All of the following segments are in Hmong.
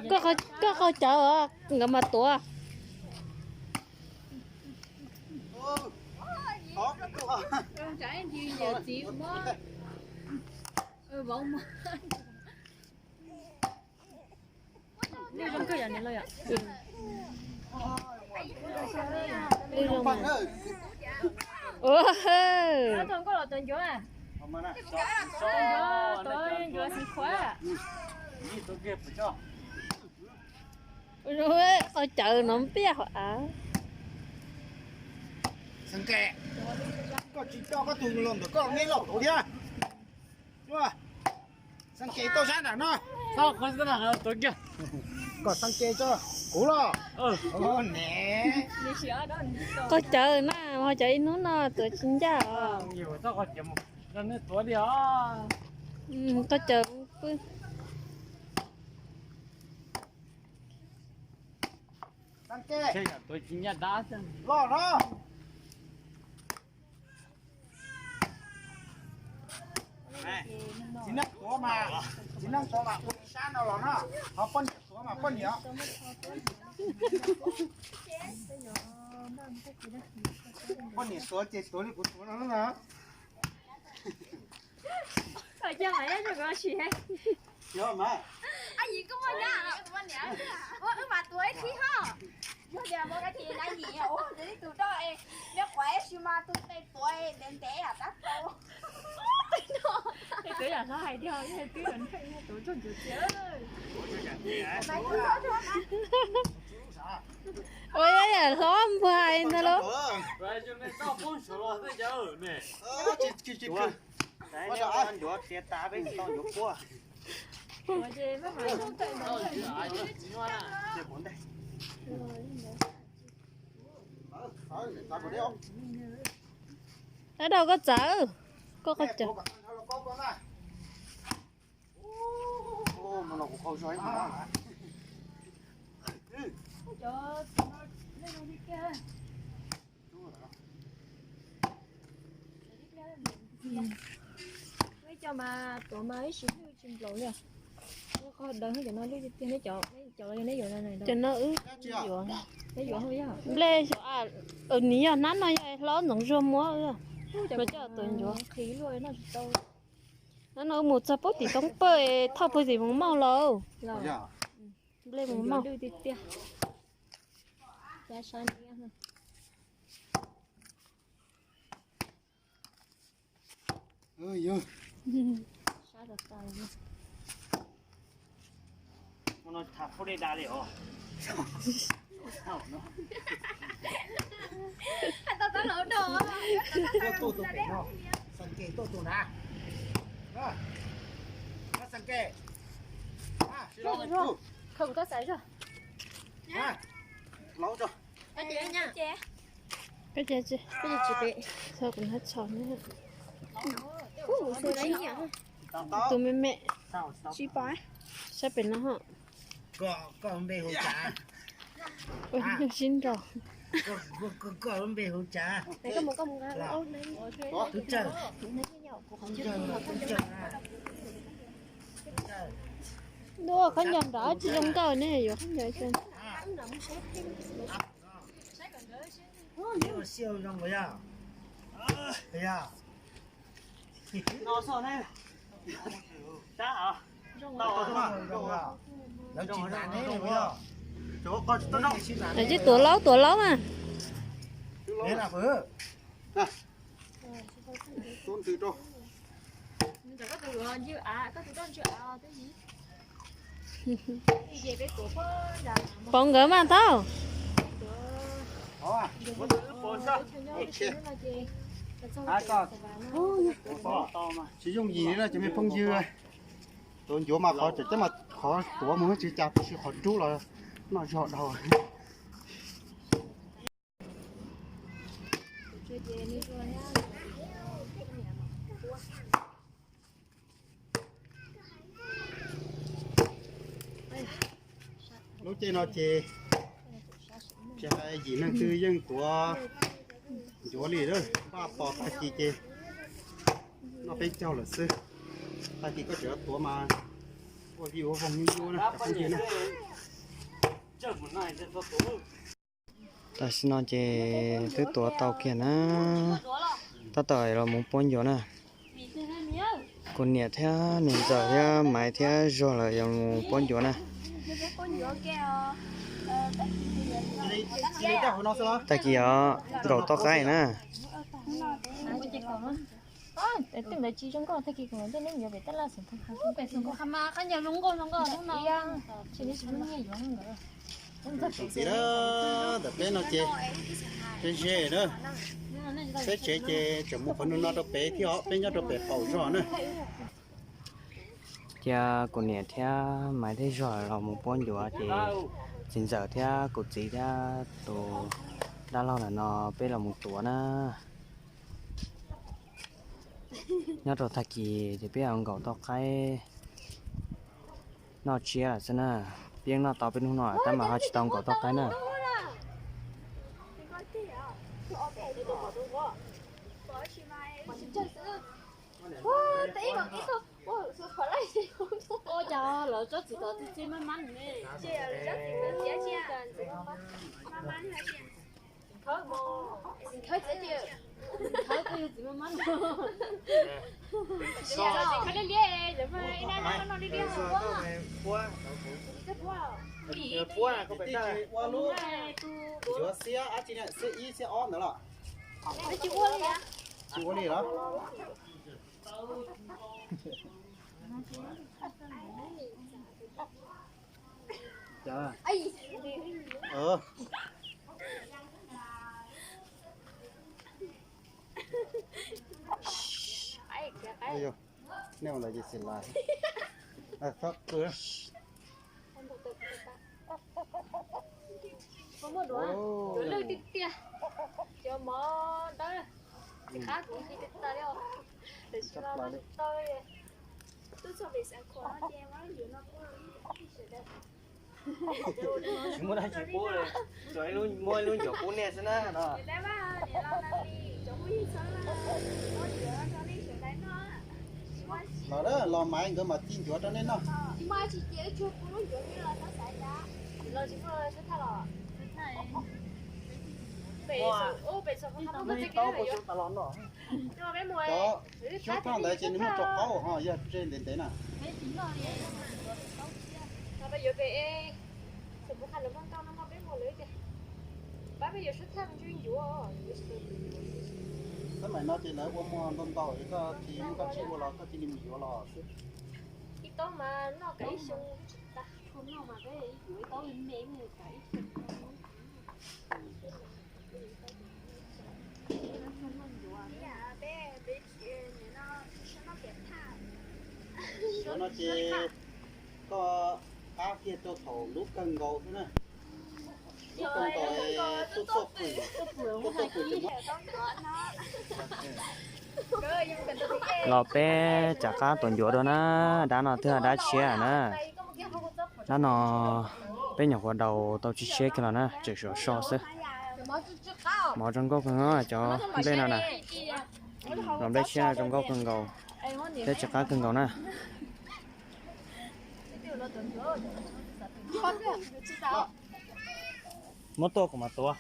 Koj qhov cawv nkawd mas tuav. Qhov cawv no npiaj hauv av. Xeeb Ke, koj tsis coj koj tus los ntawm koj neb lauj thiab. Xeeb Ke tuaj sab nram no. Kom Xeeb Ke tso kuv los. Ne. Qhov cawv na, qhov cawv ib hnub no tuav tsis ncaj os. Qhov cawv pw. Xeeb Ke, tuav tsis ncaj dab los no. Txiv neej tuav mas, txiv neej tuav mas ua sab no los no. Ho poj niam tuav mas poj niam. Poj niam tuav ces tuav li kuv tuav no na. Ua yam hlob npua hais ntag lauj. Dab Dau koj txawv, koj qhov cawv. Cov mas tuav mas ib sim lwj tsis nplaum li. Qhov dawb cov no lwj tiag tiag, neb cov, cov los yog neb yuav no. Cov no wb yuav. Neb yuav, nplej xyov, nws yog hnab no yog hlob ntxoov zuag muab wb, mas coj tuav ncuav. Hnab no wb mus txog puag tim Toob Pawj, thauj puag tim Moos Mauj los. Nplej Moos Mauj. Tuaj tus pem no, Xeeb Ke tuaj tus na. Xeeb Ke, khaws kuv txoj xaiv zog. Koj cia tsis, koj cia tsis pem, txhob kuv hnab tshos na. Tus me me, sab pem no ho. Koj lub npe hu cas? Sib nraus. Koj lub npe hu cas? Tub Tsawg. Tub Tsawg, Tub Tsawg. Ntuj, khaub ncaws nrad tsis zoo nkauj ne, yuav khaub ncaws. Xiab zoo yog. Lawv tsis tuav laub, tuav laub mas. Pov nkawd mas tau. Tsis yooj yim li no cov me phooj ywg. Tuav ncuav mas qhov tseem coj mas qhov tuav mus tsis cas, tab sis qhov rub los noj zog dhau. Lub caij no ces tsis hais yim leej twg yeej tuav ncuav li lawm, npaj tos tag kis ces noj peb caug lawm xwb. Tag kis koj tseem tuav mas ua vij ua voog nyuaj nyuaj na cov phooj ywg na. Tam sim no ces twb tuav tau kiag na, tab tom los mus puab ncuav na. Kuv niam thiab niam ntxawm thiab Maiv thiab Zog lawv yuav mus puab ncuav na. Tag kis os, nkaum toj qaib na. Ntxim na, ntawm peb no ces peb ze na, peb tsev ces tseem mus qhov no no rau pem thiab os, peb nyob rau pem qaum zog na. Cia kuv niam thiab Maiv thiab Zog los mus puab ncuav ces txiv ntxawm thiab kuv txiv thiab tus dab laug ntawm no peb los mus tuav na. Nyob rau tag kis ces peb yuav nkaum toj qaib noj tsiab lawm xwb na. Peb yeej noj tau peb hnub no tab mas ho tsis tau nkaum toj qaib na. Ua cas lawv tsob txiv tod txi txi mab mab ne? Khawb kuj yog txiv mab mab no. Khawb liab liab, puab, xiab ib xiab ob ntawd los? Tsis ua li los? Nej ua ntawd ces xis las. Txhob qw. Muaj duav, duav lwj tiag tiag, cov mov dawb, tsis qab kuv hli tiag tas li os. Tam sim no no tsis tau li. Tub txog pem Xeev Khuam no ces muab lub ncuav no pub rau ib sawv daws. Tsis muaj dab tsi pub li, tsuas muaj ib lub ncuav pub nej xwb na no. Los, los Maiv nkawd mam ci ncuav rau nej noj. Cov xyoob thaj ntawd ces nws muaj rau qaub ho, yog tseg ntev ntev na. Tab maim no ces lawv ua muag ntau ntau, koj tsis muaj dab tsi ua los koj cia li mus yuav los xwb. Cov no ces koj qab kiag rau thaum lub kawg nkaus xwb na. Lub kawg nkaus tuaj txoj pwm, tuaj txoj pwm ces muab. Los peb rov qab tuav ncuav dua na, dab no twb yog dab tshiab na. Dab no peb nyuam qhuav daus tau tsib tshiab kiag los na, tseem sov so xwb. Mov zoo nkauj kawg, cov nplej no na, los nplej tshiab no zoo nkauj kawg nkaus, thiab tsis qab kawg nkaus na. Muab tuaj kuv mam tuav.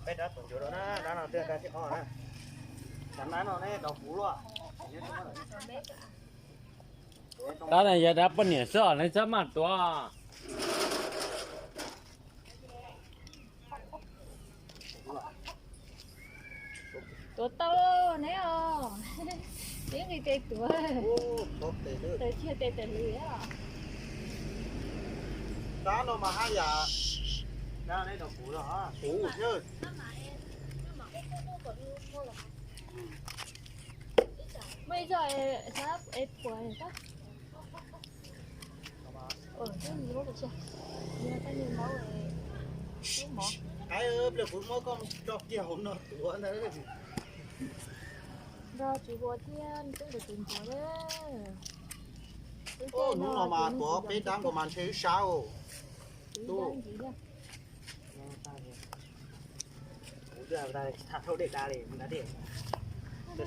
Peb rov tuav ncuav dua na, dab no twb yog dab thib ob na. Cov dab no ne daus kuv luaj. Dab no yog dab poj niam xwb os, nej txhob maj tuav. Tuav tau ne os. Nqis tes tuav, tes tsis tes tes lwm os. Dab no mas haj yam, dab no daus kuv los, kuv thiab. Muaj ib txoj es puas Qaib, pliag kuv muab koj tso kiag hauv no tuav ntag. Nrog tsis huas thiab twb ntawm tus ncuav. Hnub no mas tuav peb dab nkaus mas ntshe wb sab os.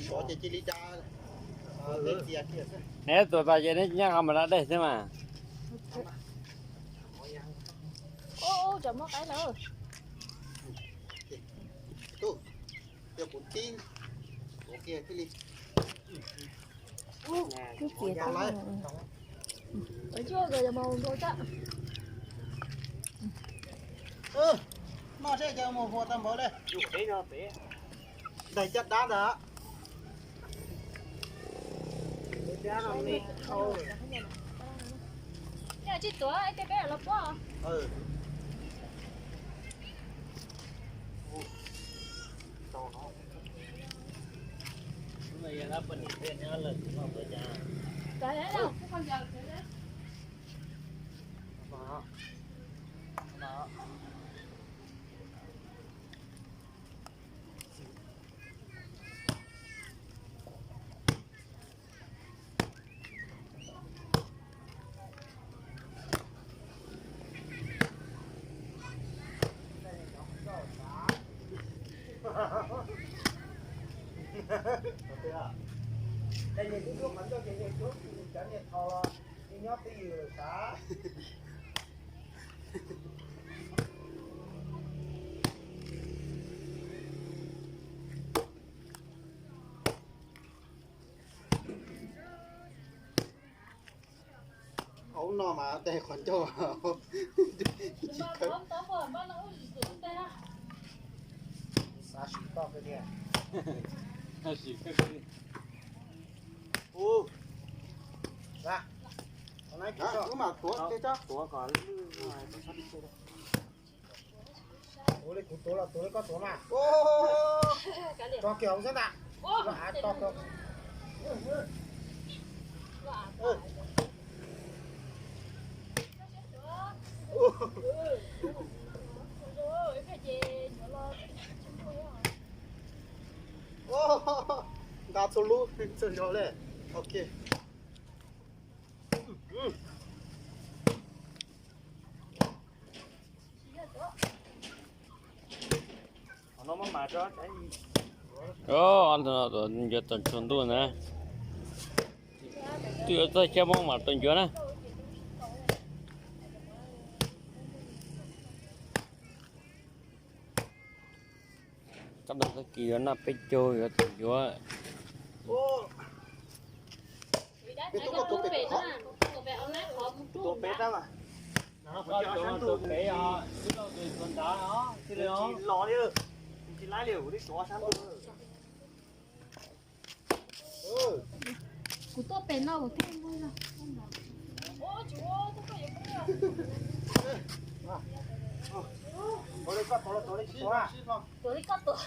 Sov ces cia li da. Neb tuav tas ces neb nyob qhov mas da dej xwb mas. Noj seb cas mus huas tau npaum li. Daig caj dab ntag. Tsis tuav, peb los puab. Aub no mas daig qhov ncauj. Wb mam tuav tej tsob tuav kom lwj. Tuav li kuv tuav los tuav li koj tuav mas. Tso kiag hauv xwb ntag. Nqa txhua lub txhua zog li. Ok. Ob tug no tuav ncuav txog tsaus ntuj na. Twb yuav txog xyab mob mam tuav ncuav na. Sab laug tag kis yuav noj peb caug yuav tuav ncuav. Tuav peb tab mas. Tuav peb os, ib leeg tus tuav nrad os, tsis los li, tsis laib li, kuv twb tuav sab ntuj. Kuv tuaj pem no kuv thiaj muaj. Tuav li koj tuav, tuav li koj tuav.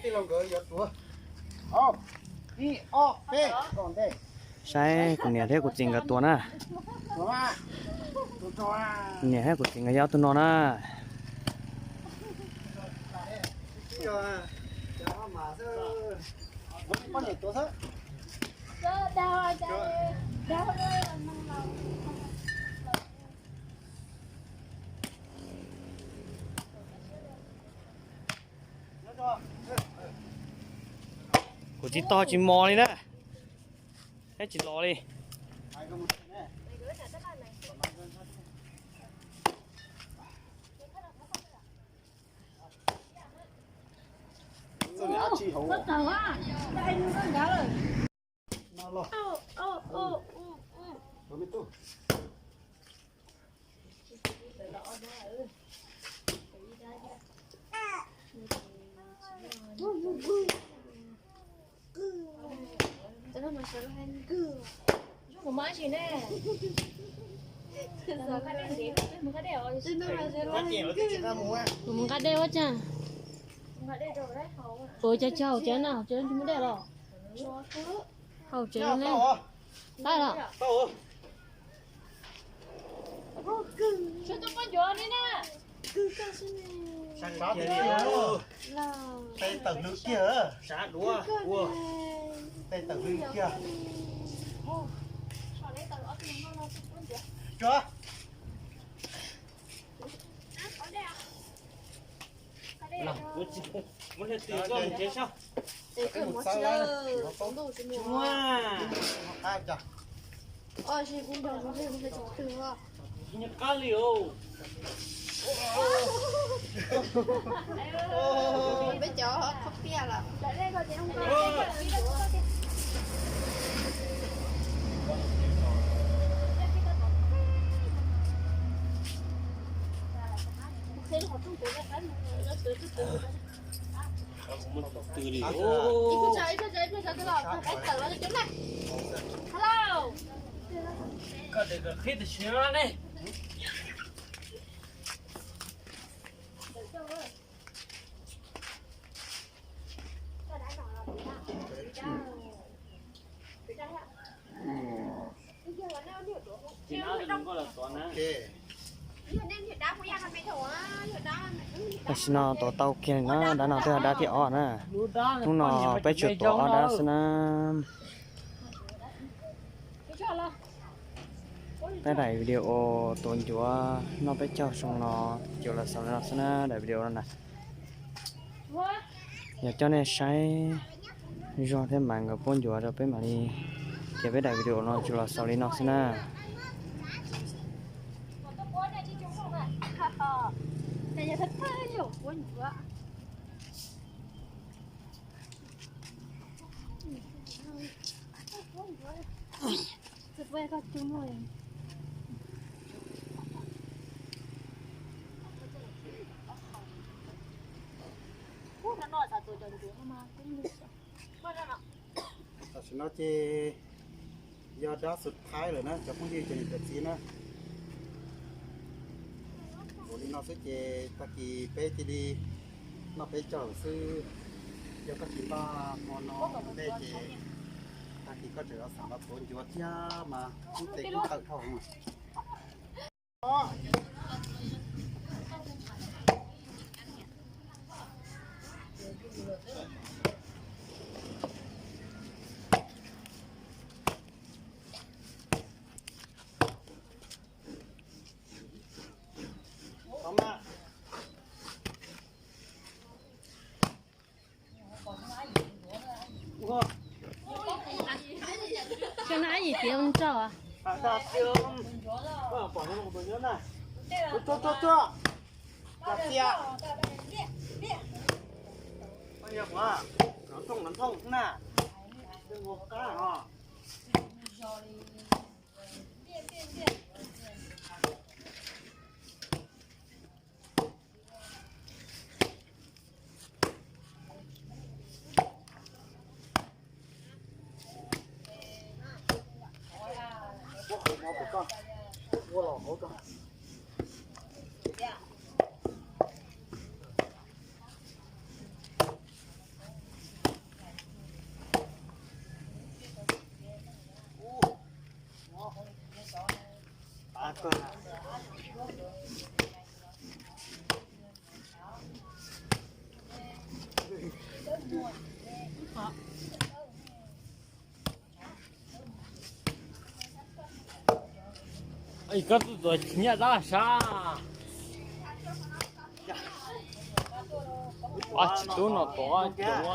Tij laug nkawd yuav tuav. Ib, ob, peb, kom ntej. Saib kuv niam thiab kuv txiv nkawd tuav na. Niam thiab kuv txiv nkawd yog ob tug no na. Kuv tsis tog tsis mos li na, thiab tsis los li. Kuv mus nqa dej ua cas? Ua cas tsis haus tsev na, haus tsev tsis muaj dej los? Haus tsev ne. Tau los? Tsuas tuaj poj ncuav li na. Sab kiag li. Tej tawm hlwb kiag. Sab duav ua. Tej tawm hlwb kiag. Tsuav. Muab hle tw koj mus tsev sab. Tsis muaj. Qab li os. Peb cov qhob piaj lawm. Koj qhib tam sim no ne. Tam sim no tuav tau kiag li na, dab no twb yog dab thib ob na. Hnub no peb tsuas tuav ob dab xwb na. Peb daim video tuav ncuav noj peb caug zoo no ces los xaus li no xwb na, daim video no na. Yog coj nej saib Zog thiab Maiv nkawd puab ncuav rau peb mam li, ces peb daim video no tsuas los xaus li no xwb na. Tam sim no ces yog dab xub thaib lawm na cov phooj ywg cov niam cov txiv na. Ua li no xwb ces tag kis peb cia li noj peb caug xwb. Yog koj tsis npaj hmo no ntej ces tag kis koj tseem xav los tuav ncuav thiab mas kub tes kub taw dhau. Tuaj, tuaj, tuaj. Nov thooj, nov thooj na. Qab os. Koj tuaj tuav nyiaj dab sab. Ob txiv tub no tuav cov.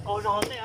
Qaug zog tej.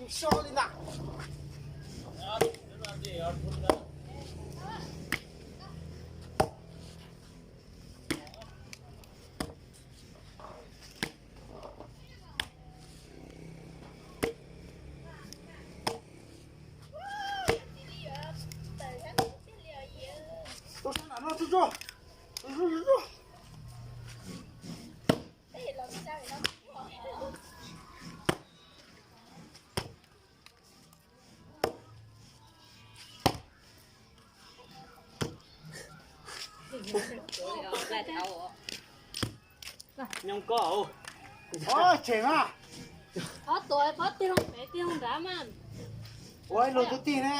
So li ntag. Tuaj sab nram no, tuaj, tuaj, tuaj, tuaj, tuaj. Nyob koj. Ua tseem a. Pov tuam, pov tig loo pem tig loo nrad mas. Ua ib lub tus tig ne.